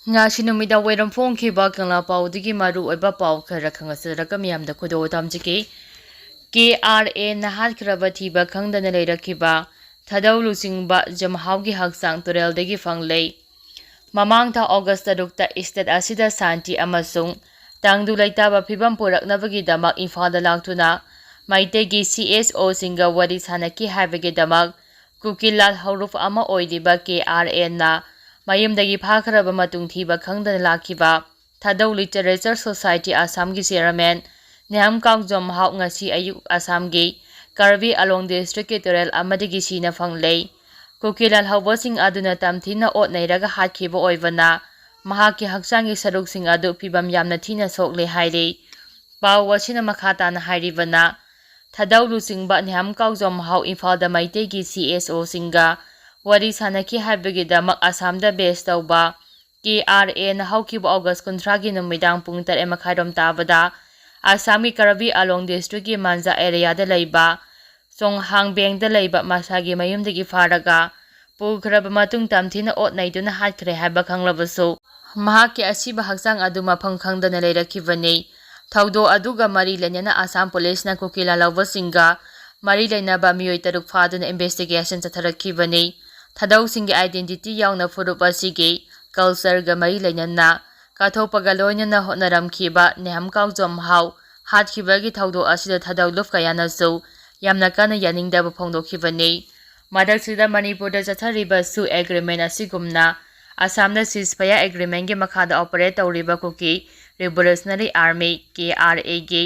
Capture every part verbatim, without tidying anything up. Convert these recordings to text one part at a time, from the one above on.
ꯉꯁꯤ ꯅꯨꯃꯤꯗꯥꯡ ꯋꯥꯏꯔꯝ ꯐꯣꯡꯈꯤꯕ ꯀꯪꯂꯥ ꯄꯥꯎꯗꯒꯤ ꯃꯔꯨ ꯑꯣꯏꯕ ꯄꯥꯎ ꯈꯔ ꯈꯪꯍꯟꯖꯔꯒ ꯃꯤꯌꯥꯝꯗ ꯈꯨꯗꯣꯜ ꯇꯝꯖꯒꯦ꯫ ꯀꯦ ꯑꯥꯔ ꯑꯦꯅ ꯍꯥꯠꯈ꯭ꯔꯕ ꯊꯤꯕ ꯈꯪꯗꯅ ꯂꯩꯔꯛꯈꯤꯕ ꯊꯥꯗꯧ ꯂꯨꯆꯤꯡꯕ ꯖꯝꯍꯥꯎꯒꯤ ꯍꯛꯆꯥꯡ ꯇꯨꯔꯦꯜꯗꯒꯤ ꯐꯪꯂꯦ꯫ ꯃꯃꯥꯡ ꯊꯥ ꯑꯣꯒꯁ ꯇꯔꯨꯛꯇ ꯏꯁꯇꯦꯠ ꯑꯁꯤꯗ ꯁꯥꯟꯇꯤ ꯑꯃꯁꯨꯡ ꯇꯪꯗꯨ ꯂꯩꯇꯥꯕ ꯐꯤꯕꯝ ꯄꯨꯔꯛꯅꯕꯒꯤꯗꯃꯛ ꯏꯝꯐꯥꯜꯗ ꯂꯥꯛꯇꯨꯅ ꯃꯩꯇꯩꯒꯤ ꯁꯤ ꯑꯦꯁ ꯑꯣꯁꯤꯡꯒ ꯋꯥꯔꯤ ꯁꯥꯅꯈꯤ ꯍꯥꯏꯕꯒꯤꯗꯃꯛ ꯀꯨꯀꯤ ꯂꯥꯜꯍꯧꯂꯨꯞ ꯑꯃ ꯑꯣꯏꯔꯤꯕ ꯀꯦ ꯑꯥꯔ ꯑꯦꯟꯅ ꯃꯌꯨꯝꯗꯒꯤ ꯐꯥꯈ꯭ꯔꯕ ꯃꯇꯨꯡ ꯊꯤꯕ ꯈꯪꯗꯅ ꯂꯥꯛꯈꯤꯕ ꯊꯥꯗꯧ ꯂꯤꯇꯔꯦꯆꯔ ꯁꯣꯁꯥꯏꯇꯤ ꯑꯁꯥꯝꯒꯤ ꯆꯤꯌꯔꯃꯦꯟ ꯅꯦꯍꯝ ꯀꯥꯎꯖꯝꯍꯥꯎ ꯉꯁꯤ ꯑꯌꯨꯛ ꯑꯁꯥꯝꯒꯤ ꯀꯥꯔꯕꯤ ꯑꯂꯣꯡ ꯗꯤꯁꯇ꯭ꯔꯤꯛꯀꯤ ꯇꯨꯔꯦꯜ ꯑꯃꯗꯒꯤ ꯁꯤꯅ ꯐꯪꯂꯦ꯫ ꯀꯨꯀꯤ ꯂꯥꯜꯍꯧꯕꯁꯤꯡ ꯑꯗꯨꯅ ꯇꯝꯊꯤꯅ ꯑꯣꯠ ꯅꯩꯔꯒ ꯍꯥꯠꯈꯤꯕ ꯑꯣꯏꯕꯅ ꯃꯍꯥꯛꯀꯤ ꯍꯛꯆꯥꯡꯒꯤ ꯁꯔꯨꯛꯁꯤꯡ ꯑꯗꯨ ꯐꯤꯕꯝ ꯌꯥꯝꯅ ꯊꯤꯅ ꯁꯣꯛꯂꯦ ꯍꯥꯏꯔꯤ꯫ ꯄꯥꯎ ꯑꯁꯤꯅ ꯃꯈꯥ ꯇꯥꯅ ꯍꯥꯏꯔꯤꯕꯅ, ꯊꯥꯗꯧ ꯂꯨꯆꯤꯡꯕ ꯅꯦꯍꯝ ꯀꯥꯎꯖꯝꯍꯥꯎ ꯏꯝꯐꯥꯜꯗ ꯃꯩꯇꯩꯒꯤ ꯁꯤ ꯑꯦꯁ ꯑꯣꯁꯤꯡꯒ ꯋꯥꯔꯤ ꯁꯥꯅꯈꯤ ꯍꯥꯏꯕꯒꯤꯗꯃꯛ ꯑꯁꯥꯝꯗ ꯕꯦꯁ ꯇꯧꯕ ꯀꯦ ꯑꯥꯔ ꯑꯦꯅ ꯍꯧꯈꯤꯕ ꯑꯣꯒꯁ ꯀꯨꯟꯊ꯭ꯔꯥꯒꯤ ꯅꯨꯃꯤꯗꯥꯡ ꯄꯨꯡ ꯇꯔꯦꯠ ꯃꯈꯥꯏꯔꯣꯝ ꯇꯥꯕꯗ ꯑꯁꯥꯝꯒꯤ ꯀꯥꯔꯕꯤ ꯑꯂꯣꯡ ꯗꯤꯁꯇ꯭ꯔꯤꯛꯀꯤ ꯃꯥꯟꯖꯥ ꯑꯦꯔꯤꯌꯥꯗ ꯂꯩꯕ ꯆꯣꯡꯍꯥꯡꯕꯦꯡꯗ ꯂꯩꯕ ꯃꯁꯥꯒꯤ ꯃꯌꯨꯝꯗꯒꯤ ꯐꯥꯔꯒ ꯄꯨꯈ꯭ꯔꯕ ꯃꯇꯨꯡ ꯇꯝꯊꯤꯅ ꯑꯣꯠ ꯅꯩꯗꯨꯅ ꯍꯥꯠꯈ꯭ꯔꯦ ꯍꯥꯏꯕ ꯈꯪꯂꯕꯁꯨ, ꯃꯍꯥꯛꯀꯤ ꯑꯁꯤꯕ ꯍꯛꯆꯥꯡ ꯑꯗꯨ ꯃꯐꯝ ꯈꯪꯗꯅ ꯂꯩꯔꯛꯈꯤꯕꯅꯤ꯫ ꯊꯧꯗꯣꯛ ꯑꯗꯨꯒ ꯃꯔꯤ ꯂꯩꯅꯅ ꯑꯁꯥꯝ ꯄꯨꯂꯤꯁꯅ ꯀꯨꯀꯤ ꯂꯥꯜꯍꯧꯕꯁꯤꯡꯒ ꯃꯔꯤ ꯂꯩꯅꯕ ꯃꯤꯑꯣꯏ ꯇꯔꯨꯛ ꯐꯥꯗꯨꯅ ꯏꯟꯚꯦꯁꯇꯤꯒꯦꯁꯟ ꯆꯠꯊꯔꯛꯈꯤꯕꯅꯤ꯫ ꯊꯥꯗꯧꯁꯤꯡꯒꯤ ꯑꯥꯏꯗꯦꯟꯇꯤꯇꯤ ꯌꯥꯎꯅ ꯐꯨꯔꯨꯞ ꯑꯁꯤꯒꯤ ꯀꯜꯆꯔꯒ ꯃꯔꯤ ꯂꯩꯅꯅ ꯀꯠꯊꯣꯛꯄꯒ ꯂꯣꯏꯅꯅ ꯍꯣꯠꯅꯔꯝꯈꯤꯕ ꯅꯦꯍꯝ ꯀꯥꯎꯖꯝꯍꯥꯎ ꯍꯥꯠꯈꯤꯕꯒꯤ ꯊꯧꯗꯣꯛ ꯑꯁꯤꯗ ꯊꯥꯗꯧ ꯂꯨꯞ ꯀꯌꯥꯅꯁꯨ ꯌꯥꯝꯅ ꯀꯟꯅ ꯌꯥꯅꯤꯡꯗꯕ ꯐꯣꯡꯗꯣꯛꯈꯤꯕꯅꯤ꯫ ꯃꯔꯛꯁꯤꯗ ꯃꯅꯤꯄꯨꯔꯗ ꯆꯠꯊꯔꯤꯕ ꯁꯨ ꯑꯦꯒ꯭ꯔꯤꯃꯦꯟ ꯑꯁꯤꯒꯨꯝꯅ ꯑꯁꯥꯝꯗ ꯁꯤꯖꯐꯌꯥ ꯑꯦꯒ꯭ꯔꯤꯃꯦꯟꯒꯤ ꯃꯈꯥꯗ ꯑꯣꯄꯔꯦꯠ ꯇꯧꯔꯤꯕ ꯀꯨꯀꯤ ꯔꯤꯚꯣꯂꯨꯁꯅꯔꯤ ꯑꯥꯔꯃꯤ, ꯀꯦ ꯑꯥꯔ ꯑꯦꯒꯤ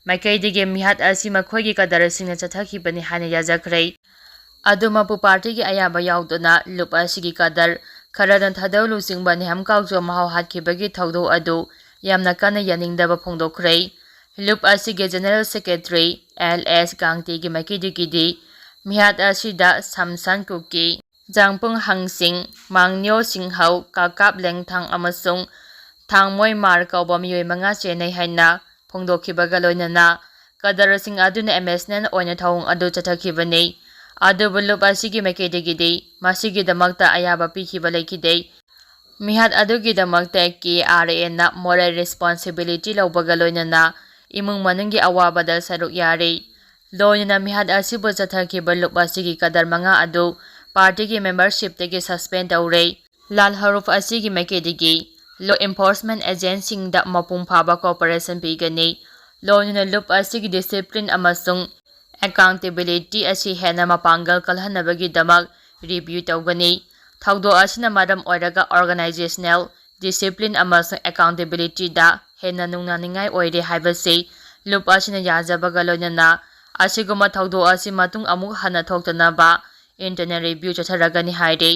ꯃꯥꯏꯀꯩꯗꯒꯤ ꯃꯤꯍꯥꯠ ꯑꯁꯤ ꯃꯈꯣꯏꯒꯤ ꯀꯗꯔꯁꯤꯡꯅ ꯆꯠꯊꯈꯤꯕꯅꯤ ꯍꯥꯏꯅ ꯌꯥꯖꯈ꯭ꯔꯦ꯫ ꯑꯗꯨꯃꯛꯄꯨ ꯄꯥꯔꯇꯤꯒꯤ ꯑꯌꯥꯕ ꯌꯥꯎꯗꯅ ꯂꯨꯞ ꯑꯁꯤꯒꯤ ꯀꯗꯔ ꯈꯔꯅ ꯊꯥꯗꯧ ꯂꯨꯆꯤꯡꯕ ꯅꯦꯍꯝ ꯀꯥꯎꯖꯝꯍꯥꯎ ꯍꯥꯠꯈꯤꯕꯒꯤ ꯊꯧꯗꯣꯛ ꯑꯗꯨ ꯌꯥꯝꯅ ꯀꯟꯅ ꯌꯥꯅꯤꯡꯗꯕ ꯐꯣꯡꯗꯣꯛꯈ꯭ꯔꯦ꯫ ꯂꯨꯞ ꯑꯁꯤꯒꯤ ꯖꯦꯅꯔꯦꯜ ꯁꯦꯀ꯭ꯔꯦꯇꯔꯤ ꯑꯦꯜ ꯑꯦꯁ ꯒꯥꯡꯇꯤꯒꯤ ꯃꯥꯏꯀꯩꯗꯒꯤꯗꯤ ꯃꯤꯍꯥꯠ ꯑꯁꯤꯗ ꯁꯝꯁꯥꯟ ꯀꯨꯀꯤ, ꯖꯥꯡꯄꯨꯡ ꯍꯪꯁꯤꯡ, ꯃꯥꯡꯅ꯭ꯌꯣ ꯁꯤꯡꯍꯧ, ꯀꯥꯀꯥꯞ ꯂꯦꯡꯊꯥꯡ ꯑꯃꯁꯨꯡ ꯊꯥꯡꯃꯣꯏ ꯃꯥꯔ ꯀꯧꯕ ꯃꯤꯑꯣꯏ ꯃꯉꯥ ꯆꯦꯟꯅꯩ ꯍꯥꯏꯅ ꯐꯣꯡꯗꯣꯛꯈꯤꯕꯒ ꯂꯣꯏꯅꯅ ꯀꯗꯔꯁꯤꯡ ꯑꯗꯨꯅ ꯑꯦꯝ ꯑꯦꯁ ꯑꯦꯟ ꯑꯣꯏꯅ ꯊꯧꯑꯣꯡ ꯑꯗꯨ ꯆꯠꯊꯈꯤꯕꯅꯤ꯫ ꯑꯗꯨꯕꯨ ꯂꯨꯞ ꯑꯁꯤꯒꯤ ꯃꯥꯏꯀꯩꯗꯒꯤꯗꯤ ꯃꯁꯤꯒꯤꯗꯃꯛꯇ ꯑꯌꯥꯕ ꯄꯤꯈꯤꯕ ꯂꯩꯈꯤꯗꯦ꯫ ꯃꯤꯍꯥꯠ ꯑꯗꯨꯒꯤꯗꯃꯛꯇ ꯀꯦ ꯑꯥꯔ ꯑꯦꯅ moral responsibility ꯂꯧꯕꯒ ꯂꯣꯏꯅꯅ ꯏꯃꯨꯡ ꯃꯅꯨꯡꯒꯤ ꯑꯋꯥꯕꯗ ꯁꯔꯨꯛ ꯌꯥꯔꯤ꯫ ꯂꯣꯏꯅꯅ ꯃꯤꯍꯥꯠ ꯑꯁꯤꯕꯨ ꯆꯠꯊꯈꯤꯕ ꯂꯨꯞ ꯑꯁꯤꯒꯤ ꯀꯗꯔ ꯃꯉꯥ ꯑꯗꯨ ꯄꯥꯔꯇꯤꯒꯤ membershipꯇꯒꯤ suspend ꯇꯧꯔꯦ꯫ ꯂꯥꯜ ꯍꯔꯨꯐ ꯑꯁꯤꯒꯤ ꯃꯥꯏꯀꯩꯗꯒꯤ law enforcement agentꯁꯤꯡꯗ ꯃꯄꯨꯡ ꯐꯥꯕ cooperation ꯄꯤꯒꯅꯤ꯫ ꯂꯣꯏꯅꯅ ꯂꯨꯞ ꯑꯁꯤꯒꯤ discipline ꯑꯃꯁꯨꯡ accountability ꯑꯁꯤ ꯍꯦꯟꯅ ꯃꯄꯥꯡꯒꯜ ꯀꯜꯍꯟꯅꯕꯒꯤꯗꯃꯛ review ꯇꯧꯒꯅꯤ꯫ ꯊꯧꯗꯣꯛ ꯑꯁꯤꯅ ꯃꯔꯝ ꯑꯣꯏꯔꯒ organizational discipline ꯑꯃꯁꯨꯡ accountabilityꯗ ꯍꯦꯟꯅ ꯅꯨꯡꯅꯥꯅꯤꯡꯉꯥꯏ ꯑꯣꯏꯔꯦ ꯍꯥꯏꯕꯁꯤ ꯂꯨꯞ ꯑꯁꯤꯅ ꯌꯥꯖꯕꯒ ꯂꯣꯏꯅꯅ ꯑꯁꯤꯒꯨꯝꯕ ꯊꯧꯗꯣꯛ ꯑꯁꯤ ꯃꯇꯨꯡ ꯑꯃꯨꯛ ꯍꯟꯅ ꯊꯣꯛꯇꯅꯕ internal review ꯆꯠꯊꯔꯒꯅꯤ ꯍꯥꯏꯔꯤ꯫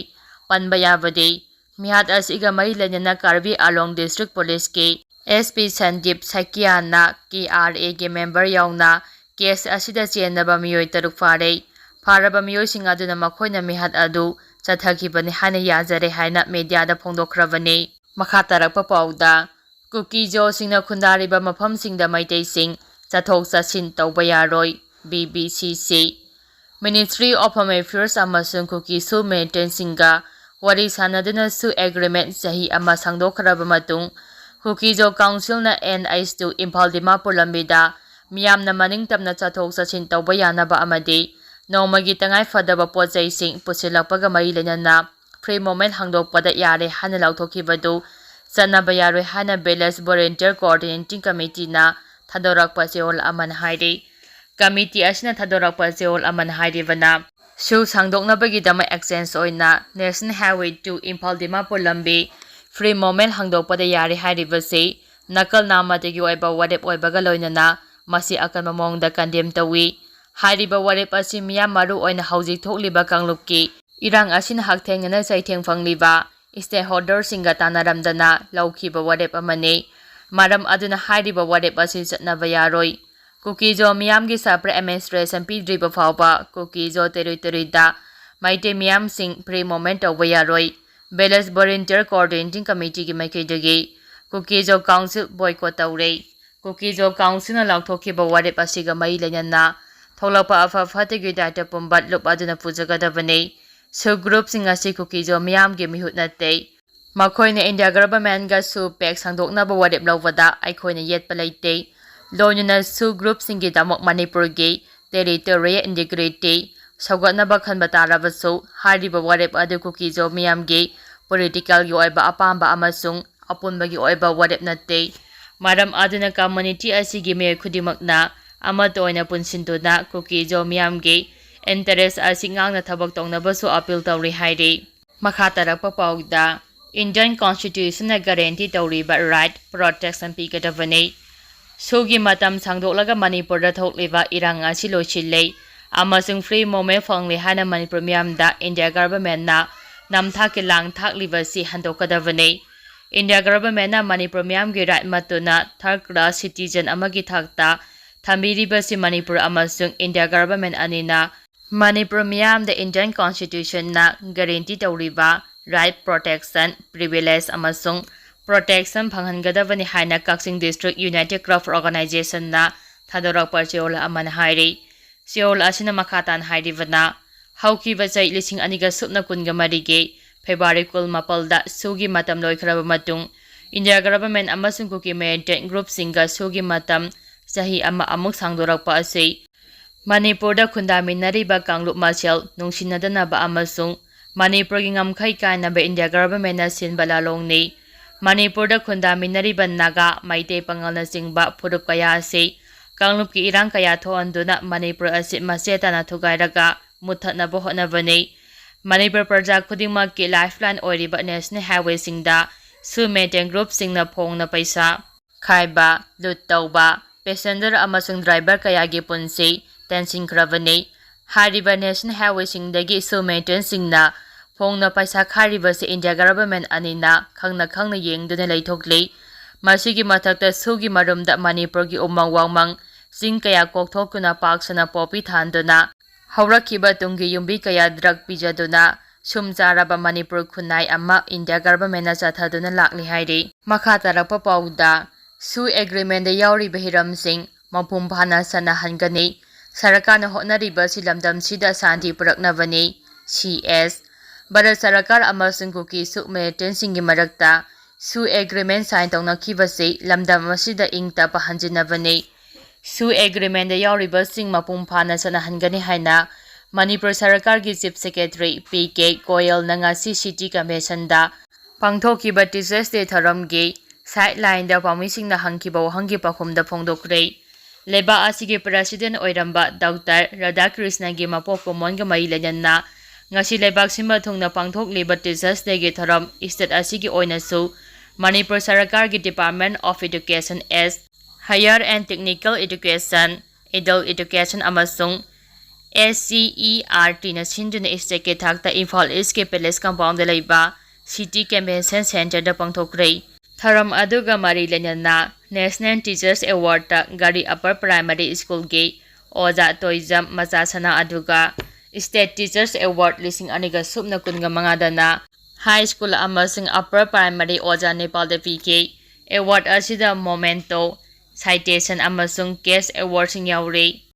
ꯄꯟꯕ ꯌꯥꯕꯗꯤ, ꯃꯤꯍꯥꯠ ꯑꯁꯤꯒ ꯃꯔꯤ ꯂꯩꯅꯅ ꯀꯥꯔꯕꯤ ꯑꯥꯂꯣꯡ district policeꯀꯤ SP ꯁꯟꯗꯤꯞ ꯁꯀꯤꯌꯥꯟꯅ ꯀꯦ ꯑꯥꯔ ꯑꯦꯒꯤ member ꯌꯥꯎꯅ case ꯑꯁꯤꯗ ꯆꯦꯟꯅꯕ ꯃꯤꯑꯣꯏ ꯇꯔꯨꯛ ꯐꯥꯔꯦ꯫ ꯐꯥꯔꯕ ꯃꯤꯑꯣꯏꯁꯤꯡ ꯑꯗꯨꯅ ꯃꯈꯣꯏꯅ ꯃꯤꯍꯥꯠ ꯑꯗꯨ ꯆꯠꯊꯈꯤꯕꯅꯤ ꯍꯥꯏꯅ ꯌꯥꯖꯔꯦ ꯍꯥꯏꯅ mediaꯗ ꯐꯣꯡꯗꯣꯛꯈ꯭ꯔꯕꯅꯤ꯫ ꯃꯈꯥ ꯇꯥꯔꯛꯄ ꯄꯥꯎꯗ, ꯀꯨꯀꯤꯖꯣꯁꯤꯡꯅ ꯈꯨꯟꯗꯥꯔꯤꯕ ꯃꯐꯝꯁꯤꯡꯗ ꯃꯩꯇꯩꯁꯤꯡ ꯆꯠꯊꯣꯛ ꯆꯠꯁꯤꯟ ꯇꯧꯕ ꯌꯥꯔꯣꯏ, B B C C꯫ Ministry of Home Affairs ꯑꯃꯁꯨꯡ ꯀꯨꯀꯤ ꯁꯨ militantꯁꯤꯡꯒ ꯋꯥꯔꯤ ꯁꯥꯟꯅꯗꯨꯅꯁꯨ agreement ꯆꯍꯤ ꯑꯃ ꯁꯥꯡꯗꯣꯛꯈ꯭ꯔꯕ ꯃꯇꯨꯡ, ꯀꯨꯀꯤꯖꯣ councilꯅ N H two Imphal Dimapur ꯂꯝꯕꯤꯗ ꯃꯤꯌꯥꯝꯅ ꯃꯅꯤꯡ ꯇꯝꯅ ꯆꯠꯊꯣꯛ ꯆꯠꯁꯤꯟ ꯇꯧꯕ ꯌꯥꯅꯕ ꯑꯃꯗꯤ ꯅꯣꯡꯃꯒꯤ ꯇꯉꯥꯏ ꯐꯗꯕ ꯄꯣꯠ ꯆꯩꯁꯤꯡ ꯄꯨꯁꯤꯜꯂꯛꯄꯒ ꯃꯔꯤ ꯂꯩꯅꯅ free movement ꯍꯥꯡꯗꯣꯛꯄꯗ ꯌꯥꯔꯦ ꯍꯥꯏꯅ ꯂꯥꯎꯊꯣꯛꯈꯤꯕꯗꯨ ꯆꯠꯅꯕ ꯌꯥꯔꯣꯏ ꯍꯥꯏꯅ Village Volunteer Coordinating Committeeꯅ ꯊꯥꯗꯣꯔꯛꯄ ꯆꯦꯔꯣꯜ ꯑꯃꯅ ꯍꯥꯏꯔꯤ꯫ Committee ꯑꯁꯤꯅ ꯊꯥꯗꯣꯔꯛꯄ ꯆꯦꯔꯣꯜ ꯑꯃꯅ ꯍꯥꯏꯔꯤꯕꯅ, ꯁꯨ ꯁꯥꯡꯗꯣꯛꯅꯕꯒꯤꯗꯃꯛ exchange ꯑꯣꯏꯅ National Highway two Imphal Dimapur ꯂꯝꯕꯤ free movement ꯍꯥꯡꯗꯣꯛꯄꯗ ꯌꯥꯔꯦ ꯍꯥꯏꯔꯤꯕꯁꯤ ꯅꯀꯜ ꯅꯥꯃꯗꯒꯤ ꯑꯣꯏꯕ ꯋꯥꯔꯦꯞ ꯑꯣꯏꯕꯒ ꯂꯣꯏꯅꯅ ꯃꯁꯤ ꯑꯀꯟꯕ ꯃꯑꯣꯡꯗ condemn ꯇꯧꯏ꯫ ꯍꯥꯏꯔꯤꯕ ꯋꯥꯔꯦꯞ ꯑꯁꯤ ꯃꯤꯌꯥꯝ, ꯃꯔꯨ ꯑꯣꯏꯅ ꯍꯧꯖꯤꯛ ꯊꯣꯛꯂꯤꯕ ꯀꯥꯡꯂꯨꯞꯀꯤ ꯏꯔꯥꯡ ꯑꯁꯤꯅ ꯍꯛꯊꯦꯡꯅꯅ ꯆꯩꯊꯦꯡ ꯐꯪꯂꯤꯕ stakeholderꯁꯤꯡꯒ ꯇꯥꯟꯅꯔꯝꯗꯅ ꯂꯧꯈꯤꯕ ꯋꯥꯔꯦꯞ ꯑꯃꯅꯤ꯫ ꯃꯔꯝ ꯑꯗꯨꯅ ꯍꯥꯏꯔꯤꯕ ꯋꯥꯔꯦꯞ ꯑꯁꯤ ꯆꯠꯅꯕ ꯌꯥꯔꯣꯏ꯫ ꯀꯨꯀꯤꯖꯣ ꯃꯤꯌꯥꯝꯒꯤ separate administration ꯄꯤꯗ꯭ꯔꯤꯕ ꯐꯥꯎꯕ ꯀꯨꯀꯤꯖꯣ territoryꯗ ꯃꯩꯇꯩ ꯃꯤꯌꯥꯝꯁꯤꯡ free movement ꯇꯧꯕ ꯌꯥꯔꯣꯏ꯫ Village Volunteer Coordinating Committeeꯒꯤ ꯃꯥꯏꯀꯩꯗꯒꯤ ꯀꯨꯀꯤꯖꯣ council boycott ꯇꯧꯔꯦ꯫ ꯀꯨꯀꯤꯖꯣ councilꯅ ꯂꯥꯎꯊꯣꯛꯈꯤꯕ ꯋꯥꯔꯦꯞ ꯑꯁꯤꯒ ꯃꯔꯤ ꯂꯩꯅꯅ ꯊꯣꯛꯂꯛꯄ ꯑꯐ ꯐꯠꯇꯒꯤ ꯗꯥꯏꯇ ꯄꯨꯝꯕ ꯂꯨꯞ ꯑꯗꯨꯅ ꯄꯨꯖꯒꯗꯕꯅꯤ꯫ Sub groupꯁꯤꯡ ꯑꯁꯤ ꯀꯨꯀꯤꯖꯣ ꯃꯤꯌꯥꯝꯒꯤ ꯃꯤꯍꯨꯠ ꯅꯠꯇꯦ꯫ ꯃꯈꯣꯏꯅ ꯏꯟꯗꯤꯌꯥ ꯒꯚꯔꯟꯃꯦꯟꯒ ꯁꯨ ꯄꯦꯛ ꯁꯥꯡꯗꯣꯛꯅꯕ ꯋꯥꯔꯦꯞ ꯂꯧꯕꯗ ꯑꯩꯈꯣꯏꯅ ꯌꯦꯠꯄ ꯂꯩꯇꯦ꯫ ꯂꯣꯏꯅꯅ ꯁꯨ ꯒ꯭ꯔꯨꯞꯁꯤꯡꯒꯤꯗꯃꯛ ꯃꯅꯤꯄꯨꯔꯒꯤ ꯇꯦꯔꯤꯇꯣꯔꯤꯌꯦꯜ ꯏꯟꯇꯤꯒ꯭ꯔꯤꯇꯤ ꯁꯧꯒꯠꯅꯕ ꯈꯟꯕ ꯇꯥꯔꯕꯁꯨ, ꯍꯥꯏꯔꯤꯕ ꯋꯥꯔꯦꯞ ꯑꯗꯨ ꯀꯨꯀꯤꯖꯣ ꯃꯤꯌꯥꯝꯒꯤ ꯄꯣꯂꯤꯇꯤꯀꯦꯜꯒꯤ ꯑꯣꯏꯕ ꯑꯄꯥꯝꯕ ꯑꯃꯁꯨꯡ ꯑꯄꯨꯟꯕꯒꯤ ꯑꯣꯏꯕ ꯋꯥꯔꯦꯞ ꯅꯠꯇꯦ꯫ ꯃꯔꯝ ꯑꯗꯨꯅ ꯀꯝꯃꯨꯅꯤꯇꯤ ꯑꯁꯤꯒꯤ ꯃꯤꯑꯣꯏ ꯈꯨꯗꯤꯡꯃꯛꯅ ꯑꯃꯠꯇ ꯑꯣꯏꯅ ꯄꯨꯟꯁꯤꯟꯗꯨꯅ ꯀꯨꯀꯤꯖꯣ ꯃꯤꯌꯥꯝꯒꯤ ꯏꯟꯇꯔꯦꯁ ꯑꯁꯤ ꯉꯥꯛꯅ ꯊꯕꯛ ꯇꯧꯅꯕꯁꯨ ꯑꯄꯤꯜ ꯇꯧꯔꯤ ꯍꯥꯏꯔꯤ꯫ ꯃꯈꯥ ꯇꯥꯔꯛꯄ ꯄꯥꯎꯗ, ꯏꯟꯗꯤꯌꯟ ꯀꯣꯟꯁꯇꯤꯇ꯭ꯌꯨꯁꯟꯅ ꯒꯥꯔꯦꯟꯇꯤ ꯇꯧꯔꯤꯕ ꯔꯥꯏꯠ ꯄ꯭ꯔꯣꯇꯦꯛꯁꯟ ꯄꯤꯒꯗꯕꯅꯤ꯫ ꯁꯨꯒꯤ ꯃꯇꯝ ꯁꯥꯡꯗꯣꯛꯂꯒ ꯃꯅꯤꯄꯨꯔꯗ ꯊꯣꯛꯂꯤꯕ ꯏꯔꯥꯡ ꯑꯁꯤ ꯂꯣꯏꯁꯤꯜꯂꯦ ꯑꯃꯁꯨꯡ ꯐ꯭ꯔꯤ ꯃꯨꯚꯃꯦꯟ ꯐꯪꯂꯦ ꯍꯥꯏꯅ ꯃꯅꯤꯄꯨꯔ ꯃꯤꯌꯥꯝꯗ ꯏꯟꯗꯤꯌꯥ ꯒꯚꯔꯟꯃꯦꯟꯅ ꯅꯝꯊꯥꯛꯀꯤ ꯂꯥꯡ ꯊꯥꯛꯂꯤꯕꯁꯤ ꯍꯟꯗꯣꯛꯀꯗꯕꯅꯤ꯫ ꯏꯟꯗꯤꯌꯥ ꯒꯚꯔꯟꯃꯦꯟꯅ ꯃꯅꯤꯄꯨꯔ ꯃꯤꯌꯥꯝꯒꯤ ꯔꯥꯏꯠ ꯃꯠꯇꯨꯅ ꯊꯥꯔꯗ ꯀ꯭ꯂꯥꯁ ꯁꯤꯇꯤꯖꯟ ꯑꯃꯒꯤ ꯊꯥꯛꯇ ꯊꯝꯕꯤꯔꯤꯕꯁꯤ ꯃꯅꯤꯄꯨꯔ ꯑꯃꯁꯨꯡ ꯏꯟꯗꯤꯌꯥ ꯒꯚꯔꯟꯃꯦꯟ ꯑꯅꯤꯅ ꯃꯅꯤꯄꯨꯔ ꯃꯤꯌꯥꯝꯗ ꯏꯟꯗꯤꯌꯟ ꯀꯣꯟꯁꯇꯤꯇ꯭ꯌꯨꯁꯟꯅ ꯒꯥꯔꯦꯟꯇꯤ ꯇꯧꯔꯤꯕ ꯔꯥꯏꯠ ꯄ꯭ꯔꯣꯇꯦꯛꯁꯟ, ꯄ꯭ꯔꯤꯚꯤꯂꯦꯖ ꯑꯃꯁꯨꯡ ꯄ꯭ꯔꯣꯇꯦꯛꯁꯟ ꯐꯪꯍꯟꯒꯗꯕꯅꯤ ꯍꯥꯏꯅ ꯀꯛꯆꯤꯡ ꯗꯤꯁꯇ꯭ꯔꯤꯛ ꯌꯨꯅꯥꯏꯇꯦꯗ ꯀ꯭ꯂꯕ ꯑꯣꯔꯒꯅꯥꯏꯖꯦꯁꯟꯅ ꯊꯥꯗꯣꯔꯛꯄ ꯆꯦꯔꯣꯜ ꯑꯃꯅ ꯍꯥꯏꯔꯤ꯫ ꯆꯦꯔꯣꯜ ꯑꯁꯤꯅ ꯃꯈꯥ ꯇꯥꯅ ꯍꯥꯏꯔꯤꯕꯅ, ꯍꯧꯈꯤꯕ ꯆꯍꯤ ꯂꯤꯁꯤꯡ ꯑꯅꯤꯒ ꯁꯨꯞꯅ ꯀꯨꯟꯒ ꯃꯔꯤꯒꯤ ꯐꯦꯕ꯭ꯔꯨꯋꯥꯔꯤ ꯀꯨꯟꯃꯥꯄꯜꯗ ꯁꯨꯒꯤ ꯃꯇꯝ ꯂꯣꯏꯈ꯭ꯔꯕ ꯃꯇꯨꯡ, ꯏꯟꯗꯤꯌꯥ ꯒꯚꯔꯟꯃꯦꯟ ꯑꯃꯁꯨꯡ ꯀꯨꯀꯤ ꯃꯤꯂꯤꯇꯦꯟꯠ ꯒ꯭ꯔꯨꯞꯁꯤꯡꯒ ꯁꯨꯒꯤ ꯃꯇꯝ ꯆꯍꯤ ꯑꯃ ꯑꯃꯨꯛ ꯁꯥꯡꯗꯣꯔꯛꯄ ꯑꯁꯤ ꯃꯅꯤꯄꯨꯔꯗ ꯈꯨꯟꯗꯥꯃꯤꯟꯅꯔꯤꯕ ꯀꯥꯡꯂꯨꯞ ꯃꯁꯦꯜ ꯅꯨꯡꯁꯤꯅꯗꯅꯕ ꯑꯃꯁꯨꯡ ꯃꯅꯤꯄꯨꯔꯒꯤ ꯉꯝꯈꯩ ꯀꯥꯏꯅꯕ ꯏꯟꯗꯤꯌꯥ ꯒꯚꯔꯟꯃꯦꯟꯅ ꯁꯤꯟꯕ ꯂꯥꯂꯣꯡꯅꯤ꯫ ꯃꯅꯤꯄꯨꯔꯗ ꯈꯨꯟꯗꯥꯃꯤꯟꯅꯔꯤꯕ ꯅꯥꯒꯥ, ꯃꯩꯇꯩ, ꯄꯥꯉꯜꯅꯆꯤꯡꯕ ꯐꯨꯔꯨꯞ ꯀꯌꯥ ꯑꯁꯤ ꯀꯥꯡꯂꯨꯞꯀꯤ ꯏꯔꯥꯡ ꯀꯌꯥ ꯊꯣꯛꯍꯟꯗꯨꯅ ꯃꯅꯤꯄꯨꯔ ꯑꯁꯤ ꯃꯆꯦꯠ ꯇꯥꯅ ꯊꯨꯒꯥꯏꯔꯒ ꯃꯨꯠꯊꯠꯅꯕ ꯍꯣꯠꯅꯕꯅꯤ꯫ ꯃꯅꯤꯄꯨꯔ ꯄ꯭ꯔꯖꯥ ꯈꯨꯗꯤꯡꯃꯛꯀꯤ ꯂꯥꯏꯐꯂꯥꯏꯟ ꯑꯣꯏꯔꯤꯕ ꯅꯦꯁꯅꯦꯜ ꯍꯥꯏꯋꯦꯁꯤꯡꯗ ꯁꯨ ꯃꯤꯂꯤꯇꯦꯟꯠ ꯒ꯭ꯔꯨꯞꯁꯤꯡꯅ ꯐꯣꯡꯅ ꯄꯩꯁꯥ ꯈꯥꯏꯕ, ꯂꯨꯠ ꯇꯧꯕ, ꯄꯦꯁꯦꯟꯖꯔ ꯑꯃꯁꯨꯡ ꯗ꯭ꯔꯥꯏꯚꯔ ꯀꯌꯥꯒꯤ ꯄꯨꯟꯁꯤ ꯇꯦꯟꯁꯤꯟꯈ꯭ꯔꯕꯅꯤ꯫ ꯍꯥꯏꯔꯤꯕ ꯅꯦꯁꯅꯦꯜ ꯍꯥꯏꯋꯦꯁꯤꯡꯗꯒꯤ ꯁꯨ ꯃꯤꯂꯤꯇꯦꯟꯠꯁꯤꯡꯅ ꯐꯣꯡꯅ ꯄꯩꯁꯥ ꯈꯥꯏꯔꯤꯕꯁꯤ ꯏꯟꯗꯤꯌꯥ ꯒꯚꯔꯟꯃꯦꯟ ꯑꯅꯤꯅ ꯈꯪꯅ ꯈꯪꯅ ꯌꯦꯡꯗꯨꯅ ꯂꯩꯊꯣꯛꯂꯤ꯫ ꯃꯁꯤꯒꯤ ꯃꯊꯛꯇ ꯁꯨꯒꯤ ꯃꯔꯨꯝꯗ ꯃꯅꯤꯄꯨꯔꯒꯤ ꯎꯃꯪ ꯋꯥꯃꯪ ꯆꯤꯡ ꯀꯌꯥ ꯀꯣꯛꯊꯣꯛꯇꯨꯅ ꯄꯥꯛ ꯁꯟꯅ ꯄꯣꯄꯤ ꯊꯥꯍꯟꯗꯨꯅ ꯍꯧꯔꯛꯈꯤꯕ ꯇꯨꯡꯒꯤ ꯌꯨꯝꯕꯤ ꯀꯌꯥ ꯗ꯭ꯔꯒ ꯄꯤꯖꯗꯨꯅ ꯁꯨꯝ ꯆꯥꯔꯕ ꯃꯅꯤꯄꯨꯔ ꯈꯨꯟꯅꯥꯏ ꯑꯃ ꯏꯟꯗꯤꯌꯥ ꯒꯚꯔꯟꯃꯦꯟꯅ ꯆꯠꯊꯗꯨꯅ ꯂꯥꯛꯂꯤ ꯍꯥꯏꯔꯤ꯫ ꯃꯈꯥ ꯇꯥꯔꯛꯄ ꯄꯥꯎꯗ, ꯁꯨ ꯑꯦꯒ꯭ꯔꯤꯃꯦꯟꯗ ꯌꯥꯎꯔꯤꯕ ꯍꯤꯔꯝꯁꯤꯡ ꯃꯄꯨꯡ ꯐꯥꯅ ꯆꯠꯅꯍꯟꯒꯅꯤ꯫ ꯁꯔꯀꯥꯔꯅ ꯍꯣꯠꯅꯔꯤꯕꯁꯤ ꯂꯝꯗꯝꯁꯤꯗ ꯁꯥꯟꯇꯤ ꯄꯨꯔꯛꯅꯕꯅꯤ꯫ ꯁꯤ ꯑꯦꯁ ꯚꯥꯔꯠ ꯁꯔꯀꯥꯔ ꯑꯃꯁꯨꯡ ꯀꯨꯀꯤ ꯁꯨꯛ ꯃꯤꯂꯤꯇꯦꯟꯁꯤꯡꯒꯤ ꯃꯔꯛꯇ ꯁꯨ ꯑꯦꯒ꯭ꯔꯤꯃꯦꯟ ꯁꯥꯏꯟ ꯇꯧꯅꯈꯤꯕꯁꯤ ꯂꯝꯗꯝ ꯑꯁꯤꯗ ꯏꯪ ꯇꯞꯄ ꯍꯟꯖꯤꯟꯅꯕꯅꯤ꯫ ꯁꯨ ꯑꯦꯒ꯭ꯔꯤꯃꯦꯟꯗ ꯌꯥꯎꯔꯤꯕꯁꯤꯡ ꯃꯄꯨꯡ ꯐꯥꯅ ꯆꯠꯅꯍꯟꯒꯅꯤ ꯍꯥꯏꯅ ꯃꯅꯤꯄꯨꯔ ꯁꯔꯀꯥꯔꯒꯤ ꯆꯤꯐ ꯁꯦꯀ꯭ꯔꯦꯇꯔꯤ ꯄꯤ ꯀꯦ ꯒꯣꯌꯜꯅ ꯉꯁꯤ ꯁꯤꯇꯤ ꯀꯟꯚꯦꯟꯁꯟꯗ ꯄꯥꯡꯊꯣꯛꯈꯤꯕ ꯇꯤꯆꯔꯁ ꯗꯦ ꯊꯧꯔꯝꯒꯤ ꯁꯥꯏꯠ ꯂꯥꯏꯟꯗ ꯄꯥꯎꯃꯤꯁꯤꯡꯅ ꯍꯪꯈꯤꯕ ꯋꯥꯍꯪꯒꯤ ꯄꯥꯎꯈꯨꯝꯗ ꯐꯣꯡꯗꯣꯛꯈ꯭ꯔꯦ꯫ ꯂꯩꯕꯥꯛ ꯑꯁꯤꯒꯤ ꯄ꯭ꯔꯦꯁꯤꯗꯦꯟ ꯑꯣꯏꯔꯝꯕ ꯗꯣꯛꯇꯔ ꯔꯥꯙꯥꯀ꯭ꯔꯤꯁꯅꯒꯤ ꯃꯄꯣꯛ ꯀꯨꯝꯑꯣꯟꯒ ꯃꯔꯤ ꯂꯩꯅꯅ ꯉꯁꯤ ꯂꯩꯕꯥꯛ ꯁꯤꯟꯕ ꯊꯨꯡꯅ ꯄꯥꯡꯊꯣꯛꯂꯤꯕ ꯇꯤꯆꯔꯁ ꯗꯦꯒꯤ ꯊꯧꯔꯝ ꯁ꯭ꯇꯦꯠ ꯑꯁꯤꯒꯤ ꯑꯣꯏꯅꯁꯨ ꯃꯅꯤꯄꯨꯔ ꯁꯔꯀꯥꯔꯒꯤ Department of Education as Higher and Technical Education, Adult Education ꯑꯃꯁꯨꯡ S C E R Tꯅ ꯁꯤꯟꯗꯨꯅ ꯁ꯭ꯇꯦꯠꯀꯤ ꯊꯥꯛꯇ ꯏꯝꯐꯥꯜ ꯏꯁꯀꯤ ꯄꯦꯂꯦꯁ ꯀꯝꯄꯥꯎꯟꯗ ꯂꯩꯕ ꯁꯤꯇꯤ ꯀꯟꯚꯦꯟꯁꯟ ꯁꯦꯟꯇꯔꯗ ꯄꯥꯡꯊꯣꯛꯈ꯭ꯔꯦ꯫ ꯊꯧꯔꯝ ꯑꯗꯨꯒ ꯃꯔꯤ ꯂꯩꯅꯅ National Teachers Awardꯇ ꯒꯥꯔꯤ ꯑꯞꯄꯔ ꯄ꯭ꯔꯥꯏꯃꯔꯤ ꯁ꯭ꯀꯨꯜꯒꯤ ꯑꯣꯖꯥ ꯇꯣꯏꯖꯝ ꯃꯆꯥꯁꯅꯥ ꯑꯗꯨꯒ ꯁ꯭ꯇꯦꯠ ꯇꯤꯆꯔꯁ ꯑꯦꯋꯥꯔꯗ ꯂꯤꯁꯤꯡ ꯑꯅꯤꯒ ꯁꯨꯞꯅ ꯀꯨꯟꯒ ꯃꯉꯥꯗꯅ ꯍꯥꯏ ꯁ꯭ꯀꯨꯜ ꯑꯃꯁꯨꯡ ꯑꯞꯄꯔ ꯄ꯭ꯔꯥꯏꯃꯔꯤ ꯑꯣꯖꯥ ꯅꯦꯄꯥꯜꯗ ꯄꯤꯈꯤ꯫ ꯑꯦꯋꯥꯔꯗ ꯑꯁꯤꯗ ꯃꯣꯃꯦꯟꯇꯣ, ꯁꯥꯏꯇꯦꯁꯟ ꯑꯃꯁꯨꯡ ꯀꯦꯁ ꯑꯦꯋꯥꯔꯗꯁꯤꯡ ꯌꯥꯎꯔꯤ꯫